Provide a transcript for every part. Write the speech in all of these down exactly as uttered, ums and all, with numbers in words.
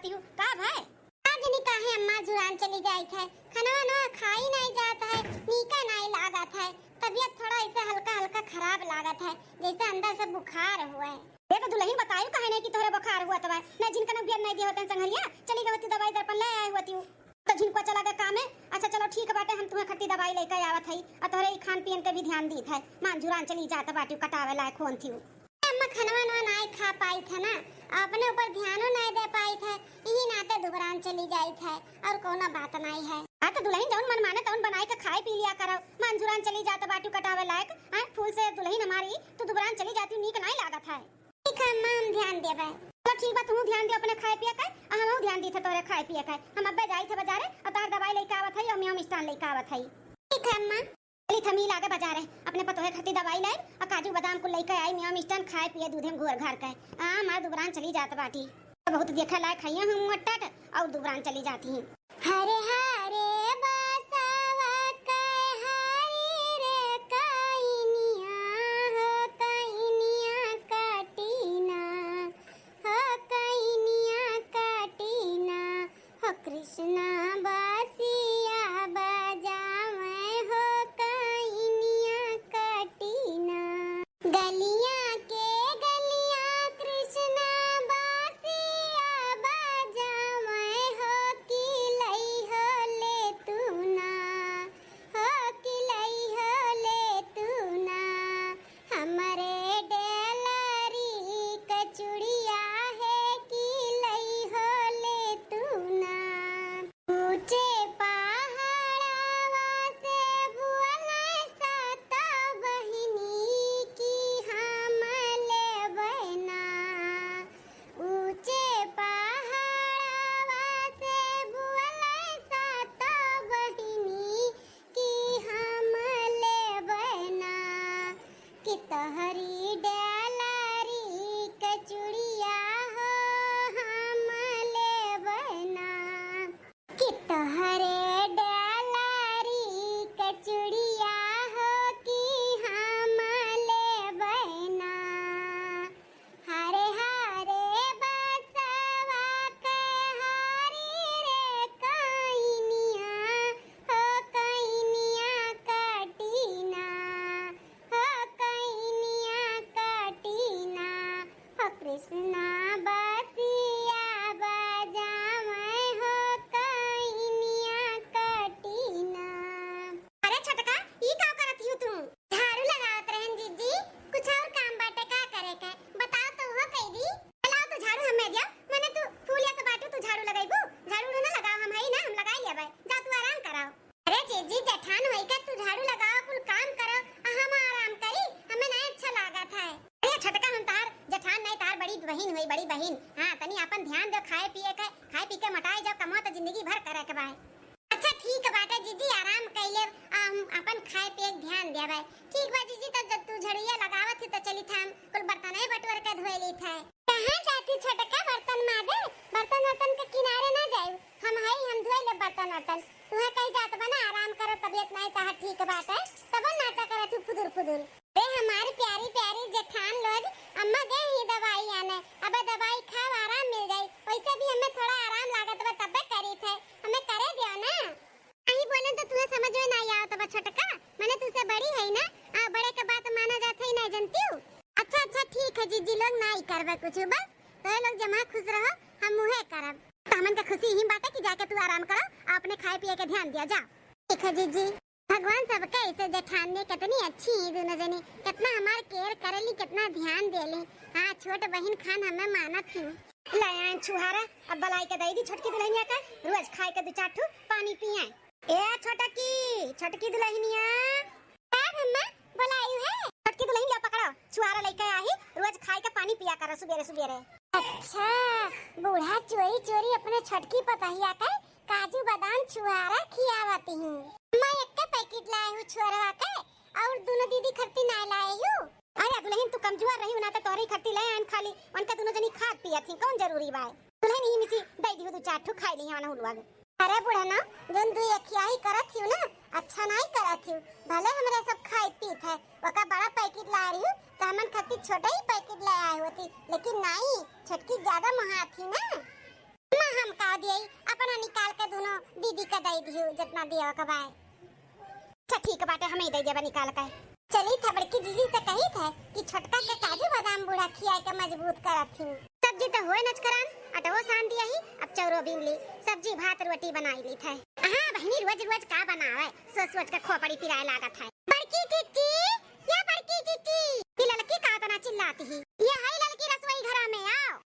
तिहु का भाई? आज नी काहे अम्मा झुरान चली जाइत है, खाना वाना खाई नाई जात है, नीका नाई लागत है, तबियत थोड़ा ऐसे हल्का हल्का खराब लागत है, जैसे अंदर से बुखार हुआ है। ये तो दुलहिन बतायु काहे नाई कि तोहरे बुखार हुआ तबा, ना जिनका ना बियर नाई दिया होते संघरिया, चली गई होती दवाई दर्पण ले आए होती हूँ। तो झिनकुआ चला गया काम में। अच्छा चलो ठीक बाटे, हम तुम्हें खट्टी दवाई लेके आवत हई और तोहरे ई खान पियन के भी ध्यान दीत है। मान झुरान चली जात बाटी कटावे लायक होन थी। अम्मा खनवा नवा नाई खा पाई थे ना, अपने ऊपर ध्यानो नाई दे पाई थे, यही नाते दुबरान चली जाई थे और कोनो बात नाई है। हाँ तो दुलहिन जौन मन माने तौन बनाए के खाए पी लिया करो। मान झुरान चली जात बाटी कटावे लायक, हाँ फूल से दुलहिन हमारी, तू दुबरान चली जाती नीक नाई लागत है। ठीक है अम्मा, हम ध्यान देबै। चलो ठीक बा, तू ध्यान दे अपने खाए पिए का, आ हमहू ध्यान दीत है तोरे खाए पिए का। हम अब्बे जाई थे बाजारे, और तार दवाई लेके आवत है, और म्योम स्टान लेके आवत है। ठीक है अम्मा। चली थमी लागे बाजारे, अपने पतोहे खातिर दवाई लाए, और काजू बादाम कुल लेके आई, म्योम स्टान खाए पिए दूधे में घोर घार के। आ, हमार दुबरान चली जात बाटी। बहुत देखा लायक खाइया हम मोटट, और दुबरान चली जाती हैं। हरे हरे बसवा के हरी रे कइनिया हो कइनिया कटीना, हो कइनिया कटीना, हो कृष्णा बसिया बजावे हो कइनिया कटीना। गलिया के गलिया कृष्णा बासिया बजावे हो कि लई हो ले तू ना, हो कि लई हो ले तू ना। हमरे डेलरी के चुड़िया है कि लई हो ले तू ना। ऊंचे पहाड़वा से बोले सत बहिनी कि हम लेबै ना। ऊंचे पहाड़वा से बोले सत बहिनी कि हम लेबै ना। कि तोहरी डेलरी के चुड़िया हो हम लेबै ना। कि तोहरे डेलरी के चुड़िया हो कि हम लेबै ना। हरे हरे बसवा के हरी रे कइनिया हो कइनिया कटीना, हो कइनिया कटीना, हो कृष्णा बसिया बजावे हो कइनिया कटीना। अरे छोटका, ई का करत हियो तू? झाड़ू लगावत रहन जीजी, कुछ और काम बाटे का करे के? बताओ तो हो कई दी। चलाओ तू झाड़ू हमें दिया, मने तू फूल या तो बाटू तू झाड़ू लगाइबू? झाड़ू ना लगाओ, हम हई ना, हम लगाई लेबै। जा तू आराम कराओ। अरे जीजी, जेठान होई के तू झाड़ू लगाओ, कुल काम करो, आ हम आराम करी, हमें नहीं अच्छा लागत है। अरे छोटका, हम तार जेठान नहीं, तार बड़ी बहिन होई, बड़ी बहिन। हाँ, तनी अपन ध्यान दो खाए पिए के, खाए पी के मोटाए जाओ, कमो तो जिंदगी भर करे के बाय। अच्छा ठीक बाटे जीजी, आराम कइले, आ हम अपन खाए पिए के ध्यान देबै। ठीक बा जीजी, तब जब तू झड़िया लगावत ही तो चली था, हम कुल बर्तन बटोर के धोए ली था। कहाँ जाती छोटका बर्तन माजे? बर्तन वर्तन के किनारे ना जाए, हम हई, हम धोए ले बर्तन वर्तन। तुहे कही जात बा ना आराम करो, तबियत नहीं तहार ठीक बाटे, तब नाचा करत हूँ फुदुर फुदुर। ए हमारी प्यारी प्यारी जेठान लोग, अम्मा गए ही दवाई आने, अबे दवाई खाओ आराम मिल जाई। वैसे भी हमें थोड़ा आराम लागत बा तबे करी थे, हमें करे दियो ना। नहीं बोले तो तुम्हें समझ में नहीं आवत बा छोटका, मैंने तुझसे बड़ी है ना, आ बड़े के बात माना जात है ना जनती हूँ। अच्छा अच्छा ठीक है जीजी लोग, नहीं करबे कुछ, बस तो लोग जमा खुश रहो, हम मुहे करब। तो हमन के खुशी ही बाटे कि जाके तू आराम करो, अपने खाए पिए के ध्यान दिया जा। ठीक है जीजी। भगवान सबके ऐसे जेठानी कितनी अच्छी है दोनों जनी, कितना हमार केयर करेली, कितना ध्यान देली। हाँ, छोट बहिन खान हमें मानत ही। ले आए छुहारा, अब बलाई के दई दी छोटकी दुल्हनिया का, रोज खाए के दो चार ठू पानी पिए। ए छोटकी, छोटकी दुल्हनिया। का अम्मा बोलायु है? छोटकी दुल्हन ला पकड़ो, छुहारा लेके आई, रोज खाए के पानी पिया करो सुबेरे सुबेरे। अच्छा, बूढ़ा चोरी चोरी अपने छोटकी पतहिया के काजू बादाम छुहारा खियावती हूँ। अम्मा, एक पैकेट लाए हूँ छुहारा के, और दोनों दीदी खरती ना लाए हूँ। अरे दुल्हन, तू कमजोर रही ना, तो तोहरी खरती ले आन खाली, उनका दोनों जनी खात पियत ही, कौन जरूरी बा? दुल्हन ही मिसी दे दियो, दो चार ठो खाई ली हमारा हुलवा में। अरे बुढ़ना, जोन तू अखियाई करत हियो ना, अच्छा नहीं करत हियो। भले हमरे सब खाई पीत है, ओका बड़ा पैकेट ला रही हूँ, तो हमन खरती छोटा ही पैकेट ले आए होती, लेकिन नहीं, छोटकी ज्यादा मोहात ही ना। अम्मा, दियई, अपना निकाल के दुनो दीदी के दइ दिहु, जितना दियो के बाय। अच्छा ठीक बाटे, हमही दइ देबे निकाल के। चली था बड़की जीजी से कही थे कि छोटका के काजू बादाम बूढ़ा खियाए के मजबूत करत ही। सब्जी तो होए नचकरान, अटवो सान दिया ही, अब चौरो बीन ली, सब्जी भात रोटी बनाई ली थे। हाँ बहिनी, रोज रोज का बनावे, सोच सोच के खोपड़ी पिराए लागत है। बड़की जीजी, या बड़की जीजी, ई ललकी का तना चिल्लाती ही? ये है ललकी रसोई घरा में, आओ।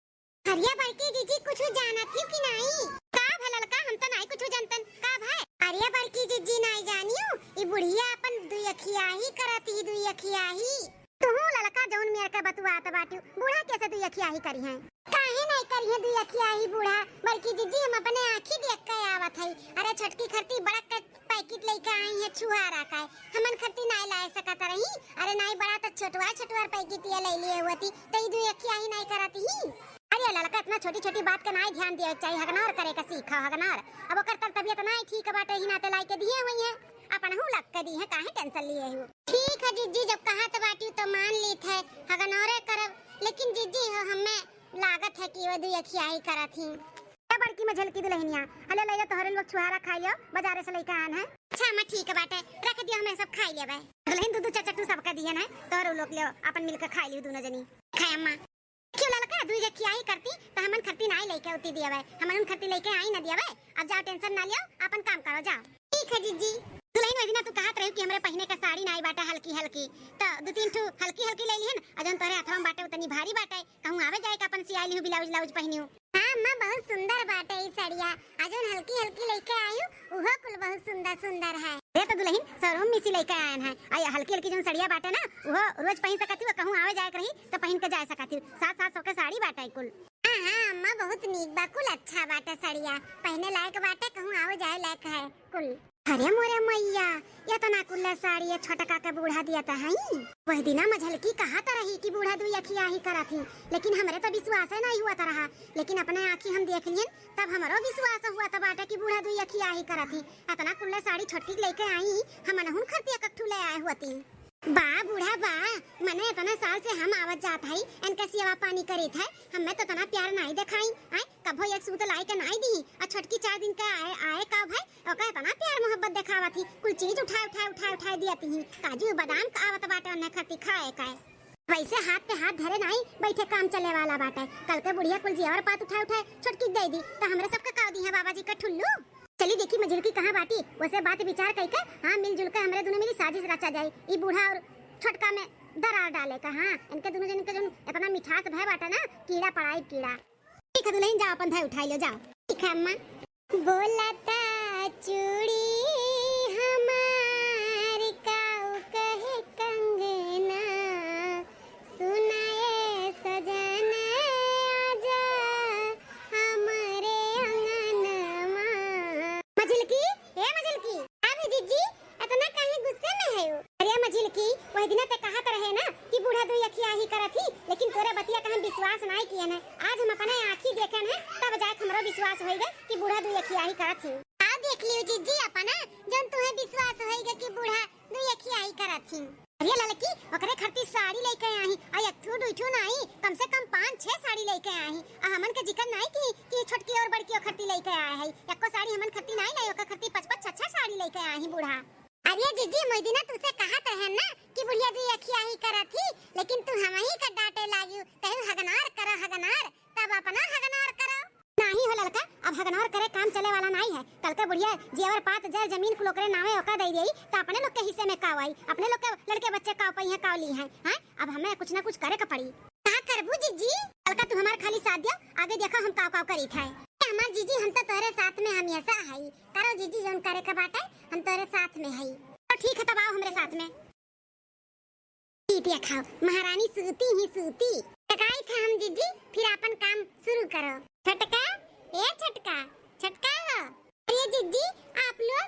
अरे बड़की जीजी, कुछ जानत ही कि नाई? का भा ललका, हम तो नाई कुछ जनतन। का भा? अरे बड़की जीजी, नाई जानियो, ई बुढ़िया अपन दुई अखियाही करत ही, दुई अखियाही। तुहू ललका जौन मेर के बतुआत बाटियो, बूढ़ा कैसे दुई अखियाही करिहैं? काहे नाई करिहैं दुई अखियाही बूढ़ा? बड़की जीजी, हम अपने आँखी देख के आवत हई। अरे छोटकी खरती बड़क के पैकेट लइके आई है छुहारा का, हमन खरती नाई लाए सकत रही। अरे नाई बड़ा त छोटवा छोटवा पैकेट ये ले लिए हुआ थी, त ई दुई अखियाही नाई करत ही। अरे ललका, इतना छोटी छोटी बात का नाई ध्यान दिया चाहिए, हगनौर करे का सीखा हगनौर। अब ओकर तर तबियत नाई ठीक बाटे, ही नाते लाई के दिए हुई है, अपन हूँ लग के दी है, काहे टेंशन लिए हो? ठीक है जीजी, जब कहा तो बाटी तो मान ली थे, हगनौरे करब, लेकिन जीजी हो हमें लागत है कि वो दुई अखियाही करत ही। ए बड़की मझलकी दुलहिनिया, अले लइले तोहरे लोग छुहारा खाइ लियो, बजारे से लइके आन है। अच्छा अम्मा ठीक बाटे, रख दियो, हमें सब खाइ लेबे। दुलहिन दू दू चार चार टू सबके दिए ना, तोहरे लोग लियो, अपन मिलके खाइ लियो दुनो जनी। खाए अम्मा। क्यों ललका, दुई अखियाही करती त हमन खरती नाई लइके उती दियबे, हमन उन खरती लइके आई ना दियबे। अब जाओ टेंशन ना लियो, अपन काम करो, जाओ। ठीक है जीजी। दुलहिन वही दिना तू कहत रही कि हमरे पहिने का साड़ी नाई बाटे हल्की हल्की, त दू तीन ठू हल्की हल्की ले लिहन, और जौन तोहरे हथवा में बाटे उतनी भारी बाटे, कहूँ आवे जाए का अपन सियाई लिहूँ ब्लाउज व्लाउज पहिनियो। हाँ अम्मा, बहुत सुंदर बाटे ई सड़िया। आ जौन हल्की हल्की लइके आयु, उहो कुल बहुत सुंदर सुंदर है। ए तो दुलहिन शोरूम में से लइके आयन है। आ ये हल्की हल्की जौन सड़िया बाटे ना, उहो रोज पहिन सकत ही, कहूँ आवे जाए के रही तो पहिन के जाए सकत ही। सात सात सौ के साड़ी बाटे कुल। हाँ हाँ अम्मा, बहुत नीक बा, कुल अच्छा बाटे सड़िया, पहिने लायक बाटे, कहूँ आवे जाए लायक है कुल। अरे मोरे मैया, एतना कुल्ला साड़ी ये छोटका के बूढ़ा दिया त हई। वह दिना मझलकी कहा त रही कि बूढ़ा दुई अखियाही करत ही, लेकिन हमरे तो विश्वास नहीं हुआ त रहा, लेकिन अपने आँखी हम देख लियन, तब हमरो विश्वास हुआ त बाटे कि बूढ़ा दुई अखियाही करत ही। एतना कुल्ला साड़ी छोटकी के लइके आई, हम अनहुन खरती एक ठू ले आए हुआ ती। बा बूढ़ा बा, मने एतना साल से हम आवत जात हई, इनका सेवा पानी करीत है, हमें तो एतना प्यार नाई देखाई, आय कभो एक सूत लाई के नाई दी, आ छोटकी चार दिन का आए, आए का भाई, ओका एतना प्यार मोहब्बत देखावत ही, कुल चीज उठाए, उठाए, उठाए, उठाए दियत ही, काजू बादाम का आवत बाटे उन्हें खरती खाए का। वैसे हाथ पे हाथ धरे नाई बैठे काम चले वाला बाटे, कल के बुढ़िया कुल जेवर पात उठाए, उठाए छोटकी दे दी, तो हमरे सबके का दी है बाबा जी का ठुल्लू। चली देखी मझिलकी कहाँ बाटी, वैसे बात विचार कइके, हाँ, मिलजुल के हमरे दुनो मिली साजिश रचा जाए, ई बूढ़ा और छोटका में दरार डाले का। हाँ, इनके दुनो जन के जौन एतना मिठास भय बाटा ना, कीड़ा पड़ाई कीड़ा। ठीक है दुलहिन, जाओ अपन धय उठाई लो, जाओ। ठीक है अम्मा। बोला ता चूड़ी हमार काऊ कहे कंगना, सुनाए सजन आजा हमरे अंगनवा। मझिलकी, ए मझिलकी, अभी जीजी, एतना काहे गुस्से में है हो? अरे मझिलकी, वही दिना ते कहत रहे ना कि बूढ़ा दुई अखियाही करत ही, लेकिन तोरे बतिया का हम विश्वास नाई कियन है। आज हम अपने आँखी देखन है, तब जाके हमरो विश्वास होइगा कि बूढ़ा दुई अखियाही करत ही। आ देख लियो जीजी अपना, जौन तुहे विश्वास होइगा कि बूढ़ा दुई अखियाही करत ही। अरे ललकी, ओकरे खरती साड़ी लइके आई, आ एक ठू दुई ठू नाई, कम से कम पाँच छह साड़ी लइके आई। आ हमन के जिक्र नाई की कि छोटकी और बड़की ओखरती लइके आए है, एको साड़ी हमन खरती नाई लाई, ओकर खरती पच पच छह छह साड़ी लइके आई बूढ़ा। अरे जीजी, मोई दिना तुसे कहत रहन ना कि बुढ़िया दुई अखियाही करत ही, लेकिन तू हमही का डांटे लागियो, कहू हगनार करो हगनार, तब अपना हगनार करो। नाही हो ललका, अब हगनार करे काम चले वाला नाही है। कल के बुढ़िया जेवर पात जर जमीन कुल ओकरे नावे ओका दे देई, त अपने लोग के हिस्से में काव आई, अपने लोग के लड़के बच्चे काव पइहें काव ली हैं, हैं? अब हमें कुछ ना कुछ करे के पड़ी। का करबू जीजी? ललका तू हमार खाली साथ दियो, आगे देखो हम काव काव करीत है। ए हमार जीजी, हम तो तोहरे साथ में हमेशा हई। करो जीजी जौन करे के बाटे, हम तोहरे साथ में हई। तो ठीक है, तब आओ हमरे साथ में। ई देखो, महारानी सूती ही सूती। टकाई था हम जीजी, फिर आपन काम शुरू करो। छोटका, ए छोटका, छोटका हो। अरे जीजी, आप लोग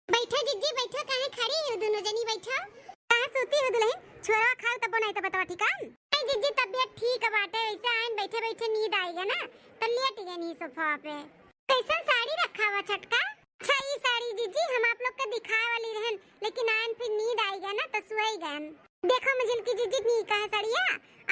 बैठो जीजी, बैठो, काहे खड़ी हो दोनों जनी, बैठो। कहाँ सूती हो दुलहिन? छोरवा खाओ तब बनाई तब बतावा, ठीक है? नहीं जीजी, तबियत ठीक बाटे, ऐसे आइन बैठे बैठे नींद आइगा ना, तो लेट गए नी सोफा पे। कैसन साड़ी रखा हुआ छोटका? अच्छा, ई साड़ी जीजी हम आप लोग के दिखाए वाली रहन, लेकिन आयन फिर नींद आइगा ना, तो सुई गन। देखो मझिलकी जिज्जी, नीक है सड़िया।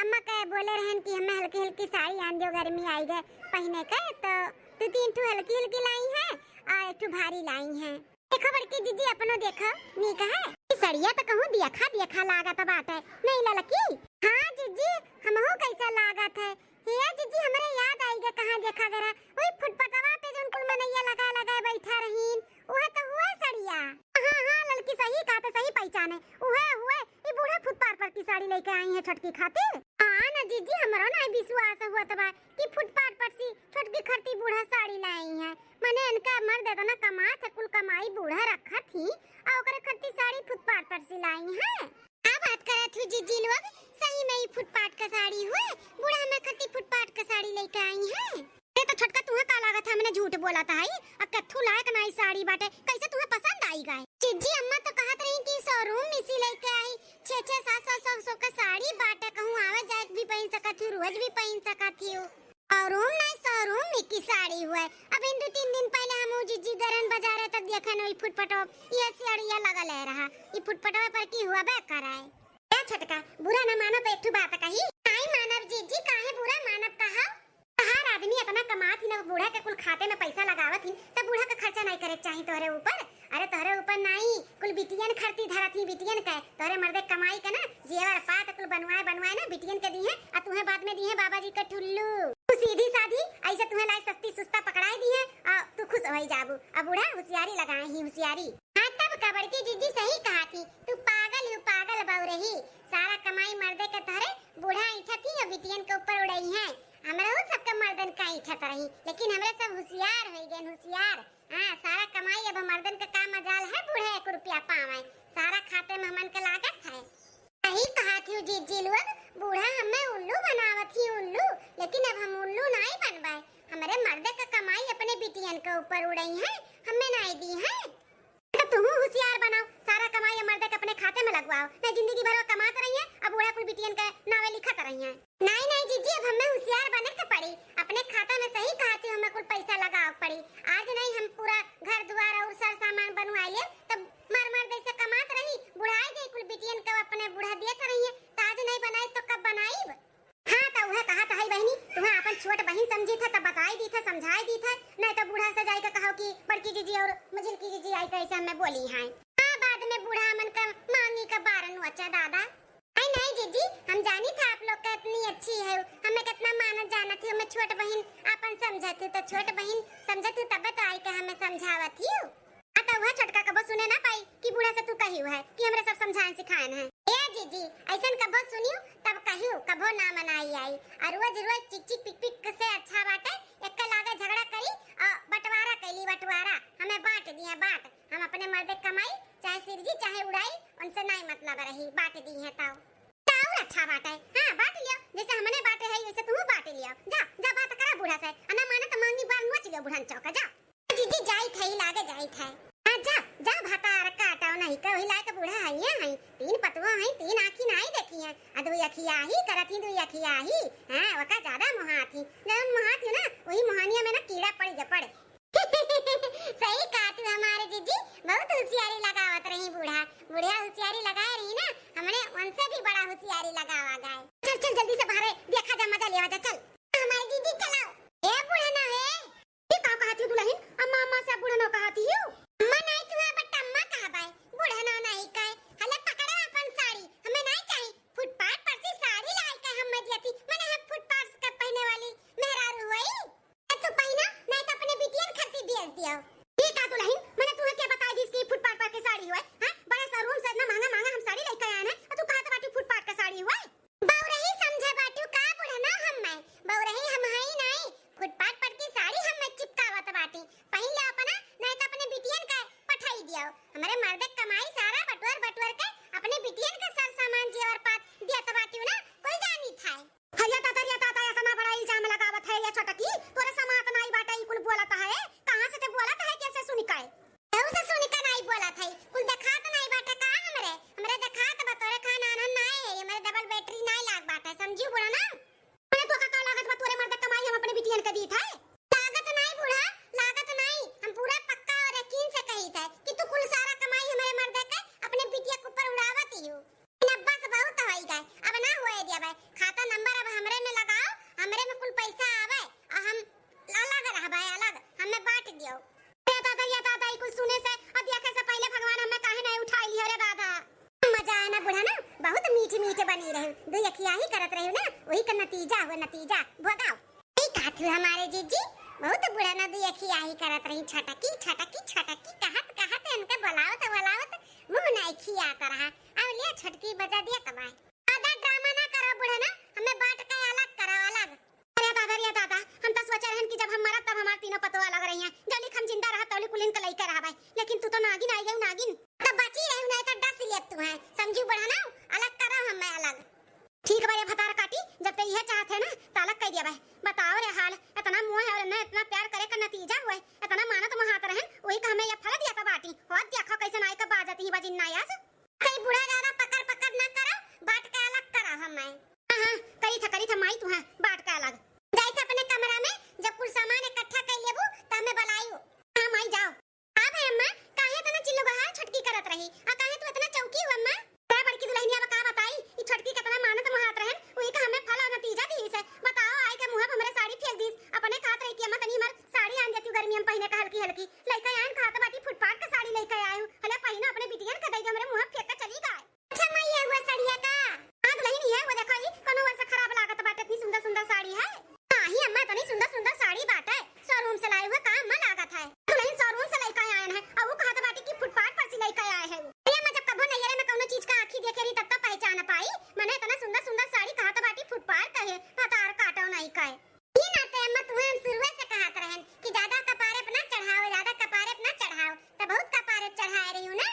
अम्मा के बोले रहन कि हमें हल्की हल्की साड़ी आन दियो, गर्मी आई गए पहिने के, तो दो तीन ठो हल्की हल्की लाई है और एक ठो भारी लाई है। देखो बड़की जिज्जी, अपनो देखो, नीक है। ई सड़िया तो कहूँ देखा देखा लागत बाटे, नहीं ललकी? हाँ जिज्जी, हमहू कैसा लागत है। हे जिज्जी, हमरे याद आई गए, कहाँ देखा गए रहा? वही फुटपटवा पे जौन कुल मनैया लगा लगा बैठा रहीन, उहे तो हुए सड़िया। हाँ हाँ ललकी, सही कहा, तो सही पहचाने, उहे हुए। ई बूढ़ा फुटपाथ पर की साड़ी लेके आई है छोटकी खातिर। हाँ ना जिज्जी, हमरो ना विश्वास हुआ तबा कि फुटपाथ पर से छोटकी खातिर बूढ़ा साड़ी लाई है। मने इनका मर्द इतना कमात है, कुल कमाई बूढ़ा रखत ही, आ ओकरे खातिर साड़ी फुटपाथ पर से लाई है। का बात करत हो जिज्जी लोग, सही में ई फुटपाथ का साड़ी हुए? बूढ़ा हमें खातिर फुटपाथ का साड़ी लेके आई है। अरे तो छोटका, तुहे का लागत है हमने झूठ बोला था, है? अब कथू लायक ना ई साड़ी बाटे, कैसे तुहे पसंद आई गए? जिज्जी, अम्मा तो कहत रही कि शोरूम में से लेके आई, छह छह सात सात सौ सौ का साड़ी बाटे, कहूँ आवे जाए भी पहन सकत हूँ, रोज भी पहन सकत हूँ। शोरूम नहीं, शोरूम में की साड़ी हुए। अब इन दो तीन दिन पहले हम उ जिज्जी गरन बाजारे तब देखन वही फुटपटो ये साड़िया लगल है रहा, ई फुटपटवा पर की हुआ बे कराए। ए छोटका, बुरा ना मानो तो एक ठो बात कही। नहीं मानब जिज्जी, काहे बुरा मानब, कहा? तहार आदमी इतना कमात ही ना, बूढ़ा के कुल खाते में पैसा लगावत ही, तब बूढ़ा का खर्चा नहीं करे के चाही तोहरे ऊपर। अरे तोहरे ऊपर नहीं, कुल बिटियन खरती धरत ही, बिटियन के, तोहरे मर्दे कमाई के ना, जेवर पात कुल बनवाए बनवाए ना बिटियन के दिहे, आ तुहे बाद में दिहे बाबा जी के ठुल्लू। तू सीधी साधी, ऐसे तुहे लाई सस्ती सुस्ता पकड़ाई दिहे, आ तू खुश होई जाबू। अब बूढ़ा होशियारी लगाए ही, होशियारी। हाँ तब का बड़की जिज्जी सही कहा थी, तू पागल ही पागल बउरही। सारा कमाई मर्दे के तोहरे बूढ़ा ऐठा थी और बिटियन के ऊपर उड़ई है। हमरा उ सबके मर्दन का ऐठत रही, लेकिन हमरे सब होशियार होई गए, होशियार। हाँ, सारा कमाई अब मर्दन के का मजाल है, बूढ़ा एक रुपया पावे, सारा खाते में हमन के लागत है। सही कहा थी जिज्जी लोग, बूढ़ा हमें उल्लू बनावत ही उल्लू, लेकिन अब हम उल्लू नहीं बनबे। हमरे मर्दे का कमाई अपने बिटियन के ऊपर उड़ई है, हमें नहीं दी है। तो तुहू होशियार बनाओ, सारा कमाई मर्दे के अपने खाते में लगवाओ, नहीं जिंदगी भर वो कमात रही है, अब बूढ़ा कुल बिटियन के नावे लिखत रही है। नहीं नहीं जिज्जी, अब हमें होशियार बने के पड़ी, अपने खाता में सही कहा थी हमें कुल पैसा लगावे के पड़ी। आज नहीं हम पूरा घर द्वार और सर सामान बनवा ले, तब मर मर जैसे कमात रही, बुढ़ाई जाई कुल बिटियन के अपने बूढ़ा देत रही है, तो आज नहीं बनाई तो कब बनाई? हाँ, तो उहे कहा तो है बहिनी, तुम्हें अपन छोट बहिन समझी था, तब बताई दी था, समझाई दी था, नहीं तो बूढ़ा से जाए के कहो कि बड़की जिज्जी और मझिलकी जिज्जी आई कैसे हमें बोली हैं। हाँ, बाद में बूढ़ा मन का मांगी का बारन नोचा दादा। आई नहीं जिज्जी, हम जानी था आप लोग का इतनी अच्छी है, हमें कितना मानत जानत थी, हमें छोट बहिन अपन समझत थी, तो छोट बहिन समझत थी तब तो आई के हमें समझावत ही। आ तो वह छोटका कबो सुने ना पाई कि बूढ़ा से तू कही हुआ है कि हमरे सब समझाएन सिखाएन है। ए जीजी, ऐसन कबो सुनियो तब कहियो, कबो ना मनाई आई। और रोज रोज चिक चिक पिक पिक से अच्छा बाटे, एक लागे झगड़ा करी और बंटवारा कैली, बंटवारा, हमें बांट दिए, बांट, हम अपने मर्दे कमाई, चाहे सिरजी चाहे उड़ाई, उनसे नहीं मतलब रही, बांट दी है तो। तो और अच्छा बाटे, हाँ बांट लियो, जैसे हमने बांटे है वैसे तू बांट लियो। जा जा बात करा बूढ़ा से, अना माने तो मांगी बार नोच लियो बूढ़न चौका, जा। जीजी जाइत है, लागे जाइत है। हाँ, जा, जा भतार काटो नहीं के, वही लायक बूढ़ा है, ये है। तीन पतुआ है, तीन आँखी नाई देखी है। आ दुई अखिया ही करत ही, दुई अखिया ही। हाँ, वका ज्यादा मोहात ही। जौन मोहात ही ना, वही मोहानिया में ना कीड़ा पड़ गया, पड़। सही कहा तू हमारे जीजी, बहुत होशियारी लगावत रही बूढ़ा। बूढ़ा होशियारी लगाए रही ना, हमने उनसे भी बड़ा होशियारी लगावा गए। चल, चल, जल्दी से बाहर देखा जा, मजा लेवा जा, चल। हमारे जीजी चलाओ। ए बूढ़ा ना है, ये का कहत ही दुलहिन? अम्मा, अम्मा से बूढ़ा ना कहत ही हो? अम्मा नहीं तू है, but अम्मा कहबे। बूढ़ा ना नहीं कहे। हले पकड़ो अपन साड़ी, हमें नहीं चाहिए। फुटपाथ पर से साड़ी लाई के हमें दियती, मने हम फुटपाथ के पहने वाली मेहरारू हुई। ए तू पहिना, नहीं तो अपने बिटियन खरती बेच दियो। ये का दुलहिन, मने तू है के बताई दिस कि फुटपाथ पर के साड़ी हुए? हाँ, बड़ा शोरूम से इतना महंगा महंगा हम साड़ी लेके आए हैं, और तू कहत बाटी फुटपाथ के साड़ी हुए? बउरही समझे बाटू का बुढ़ना हम्मे? बहुत मीठ मीठ बनी रही, दुई अखियाही करत रही ना, वही का नतीजा हुआ, नतीजा। भोगाओ। सही कहत हू हमारे जीजी, बहुत बुढ़ा ना दुई अखियाही करत रही, छटकी छटकी छटकी कहत कहत इनके बुलावत बुलावत मुँह नहीं खियात रहा। अब लिया छटकी बजा दिया तबाय। ज्यादा ड्रामा ना करो बुढ़ा ना, हमें बांट के अलग करो, अलग। अरे दादा, अरे दादा, हम तो सोचे रहन कि जब हम मरब तब हमार तीनों पतोह अलग रही हैं, जौलिक हम जिंदा रहब तौलिक कुलिन के लइके रहबै, लेकिन तू तो नागिन आई गई, नागिन। तो बची रही नहीं तो डस लिया तू है, समझू बुढ़ा ना, अलग करो हमें अलग। ठीक बा रे भतार काटी, जब ते इहे चाहत है ना, त अलग कह दिया भाई। बताओ रे हाल, इतना मोह है और इतना, इतना प्यार करे का नतीजा हुआ है, इतना मानत मोहात रहन, वही का हमें ये फल दिया था बाटी। हो देखो कैसे नाई का बाजत ही बजिन नायास। कई बूढ़ा ज्यादा पकड़ पकड़ ना करो, बांट के अलग करा हमें। हाँ, हाँ, करी था, करी था माई तू, हाँ, बांट के अलग। जाई था अपने कमरा में, जब कुल सामान इकट्ठा कर लेबू, त हमें बुलाइयो। हाँ माई, जाओ। अब है अम्मा, काहे इतना चिल्लो गहार छटकी करत रही? आ काहे तू इतना चौकी हो अम्मा? अरे बड़की दुल्हनिया, अब का बताई, ई छटकी कितना मानत मोहात रहन, वही का हमें फल और नतीजा दी से। बताओ, आए के मुँह पे हमरे साड़ी फेंक दीस। अपने कहत रही कि अम्मा तनी हमार साड़ी आन देती, गर्मी हम पहिने का हल्की हल्की। लइका आन कहत बाटी फुटपाट का साड़ी लइके आए हूँ, हले पहिना अपने बिटियन के दे दे, हमरे मुँह फेंक के चली गए। अच्छा माई, ये हुआ सड़िया का? हाँ दुल्हन, ये हुआ देखो, ई कोनो वर्ष खराब लागत बाटे, इतनी सुंदर सुंदर साड़ी है। नाही अम्मा, इतनी सुंदर सुंदर साड़ी बाटे, शोरूम से लाए हुए का अम्मा लागत है। दुल्हन शोरूम से लइके आए हैं, और वो कहत बाटी कि फुटपाट पर से लइके आए हैं। अरे अम्मा, जब कभो नैहरे में कोनो चीज का आँखी देखे रही तब तो पहचान पाई, मने इतना सुंदर सुंदर साड़ी कहत बाटी फुटपाट का है, भतार काटो नहीं का है। ई नाते अम्मा तुहे हम शुरुए से कहत रहन कि ज्यादा कपारे पे ना चढ़ाओ, ज्यादा कपारे पे ना चढ़ाओ, तो बहुत कपारे पे चढ़ाए रही हूँ ना।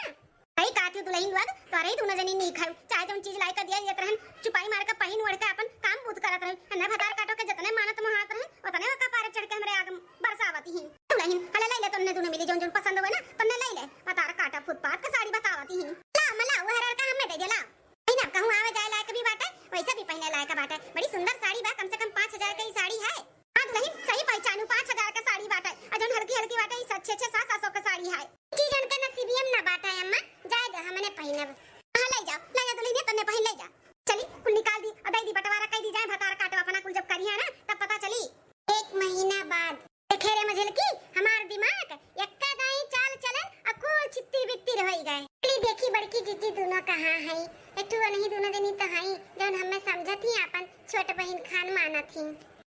सही कहत हू दुल्हन लोग, तोरे ही दोनों जनी नीक है, चाहे जौन चीज लाइके दिया जात रहन, चुपाई मार के पहिन ओढ़ के अपन काम बूत करत रहन। अन्ना भतार काटो के जतने मानत मोहात रहन, उतने वो कपारे चढ़ के हमरे आग बरसावत ही। दुल्हन, हले ले ले, तन्ने दोनों मिली जौन जौन पसंद होए ना, तन्ने ले ले। भतार काटा फुटपाट का साड़ी बतावत ही। ला, मला, वो हरर का हमें दे दे, ला। नहीं ना, कहूँ आवे जाए लायक भी बाटे, वैसे भी पहने लायक बाटे। बड़ी सुंदर साड़ी बा, कम से कम पाँच हजार के ही साड़ी है। हाँ दुल्हन, सही पहचानू, पाँच हजार का साड़ी बाटे। और जौन हल्की हल्की बाटे, ई छः छः सात सात सौ का साड़ी है। चीज उनके नसीबियम ना बाटे अम्मा, जाए दे, हमने पहिनब। हाँ, ले जाओ, ले जा दुल्हनिया, तन्ने पहिन ले जा। चली, कुल निकाल दी, और दे दी, बंटवारा कर दी जाए, भतार काटो अपना कुल जब करिए ना, तब पता चली। एक महीना बाद। देखे रे मझिलकी, हमार दिमाग एक्का दाई चाल चलन, आ कुल छित्तिर बित्तिर होई गए। चली देखी बड़की जीजी दोनों कहाँ है, एक ठो नहीं दोनों जनी तो है, जौन हमें समझत ही आपन छोट बहिन खान मानत ही।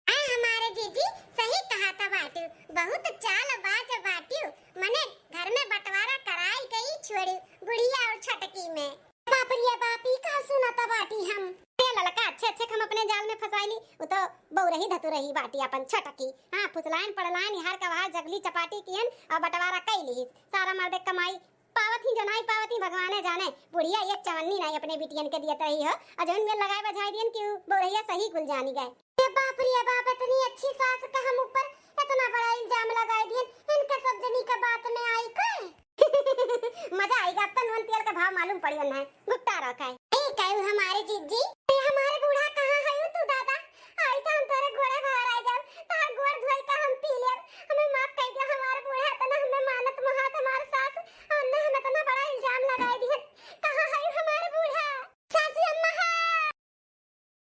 आ हमारे जीजी सही कहा था बाटू, बहुत चालबाज बाटू, मने घर में बंटवारा कराई गई छोड़ी बुढ़िया और छटकी में। बाप रे बाप, ई का सुनत बाटी हम? ए ललका, अच्छे अच्छे हम अपने जाल में फंसाई ली, वो तो बौरही धतुरही बाटी अपन छटकी। हाँ, फुसलाइन पड़लाइन, इहार का वहार जगली चपाटी कियन और बंटवारा कई ली। सारा मर्दे कमाई पावत ही जनाई पावत ही, भगवाने जाने। बुढ़िया एक चवन्नी नाई अपने बिटियन के दियत रही हो, और जौन में लगाए बजाए दियन कि उ बौरहिया सही कुल जानी गए। ए बाप रे बाप, इतनी अच्छी सास का हम ऊपर इतना बड़ा इल्जाम लगाए दियन, इनका सब जनी का बात में आई का? मजा आएगा, अब तो नून तेल का भाव मालूम पड़ी है, घुट्टा रखा है। ए कहू हमारे जीजी, ए हमारे बूढ़ा